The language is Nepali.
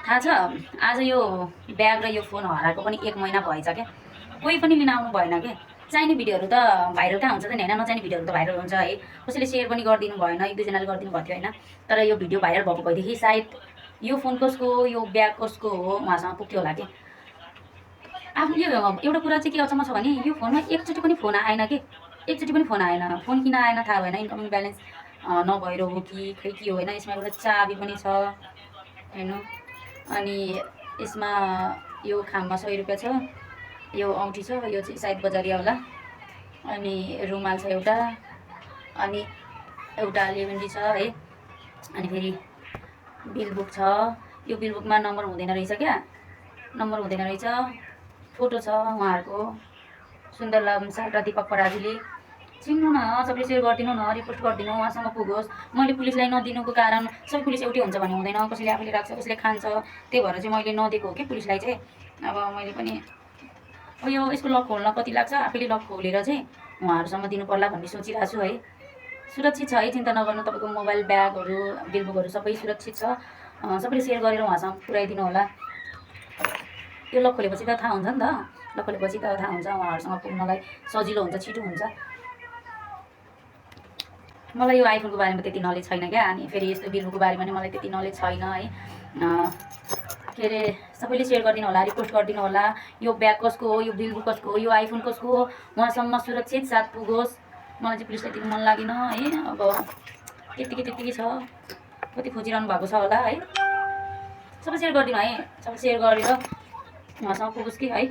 थाहा छ आज यो ब्याग र यो फोन हराएको पनि 1 महिना भएछ क्या। कोही पनि लिन आउनु भएन के। चाहिने भिडियोहरू त भाइरल कहाँ हुन्छ त नि हैन, नचाहिने भिडियोहरू त भाइरल हुन्छ है। कसैले सेयर पनि गरिदिनु भएन, एक दुईजनाले गरिदिनु भएको थियो हैन। तर यो भिडियो भाइरल भएको भएदेखि सायद यो फोन कसको हो, यो ब्याग कसको हो उहाँसँग पुग्थ्यो होला के। आफ्नो यो एउटा कुरा चाहिँ के अचम्म छ भने यो फोनमा एकचोटि पनि फोन आएन के। एकचोटि पनि फोन आएन। फोन किन आएन थाहा भएन, इन्कमिङ ब्यालेन्स नभएर हो कि खै के हो हैन। यसमा एउटा चाबी पनि छ हैन। अनि यसमा यो खाममा 100 रुपैयाँ छ, यो औँठी छ, यो चाहिँ सायद बजारिया होला। अनि रुमाल छ एउटा, अनि एउटा लेमन्डी छ है। अनि फेरि बिल बुक छ। यो बिल बुकमा नम्बर हुँदैन रहेछ क्या, नम्बर हुँदैन रहेछ। फोटो छ उहाँहरूको, सुन्दरलाल साल्टा दीपक पराजुली। चिन्नु न, सबैले सेयर गरिदिनु न, रिपोर्ट गरिदिनु, उहाँसँग पुगोस्। मैले पुलिसलाई नदिनुको कारण सबै पुलिस एउटै हुन्छ भन्ने हुँदैन, कसैले आफैले राख्छ, कसैले खान्छ। त्यही भएर चाहिँ मैले नदिएको हो कि पुलिसलाई चाहिँ। अब मैले पनि अब यो यसको लक खोल्न कति लाग्छ, आफैले लक खोलेर चाहिँ उहाँहरूसँग दिनु पर्ला भन्ने सोचिरहेको छु है। सुरक्षित छ है, चिन्ता नगर्नु। तपाईँको मोबाइल, ब्यागहरू, बिलबुकहरू सबै सुरक्षित छ। सबैले सेयर गरेर उहाँसँग पुऱ्याइदिनु होला। यो लक खोलेपछि त थाहा हुन्छ नि त, लक खोलेपछि त थाहा हुन्छ, उहाँहरूसँग पुग्नलाई सजिलो हुन्छ, छिटो हुन्छ। मलाई यो आइफोनको बारेमा त्यति नलेज छैन क्या। अनि फेरि यस्तो बिलबुकको बारेमा नि मलाई त्यति नलेज छैन है। के अरे सबैले सेयर गरिदिनु होला, रिपोस्ट गरिदिनु होला। यो ब्याग कसको हो, यो बिलबुक कसको हो, यो आइफोन कसको हो, उहाँसम्म सुरक्षित साथ पुगोस्। मलाई चाहिँ पुलिसलाई दिनु मन लागेन है। अब त्यतिकै छ, कति खोजिरहनु भएको छ होला है। सबै सेयर गरिदिनु है, सबै सेयर गरेर उहाँसँग पुगोस् कि है।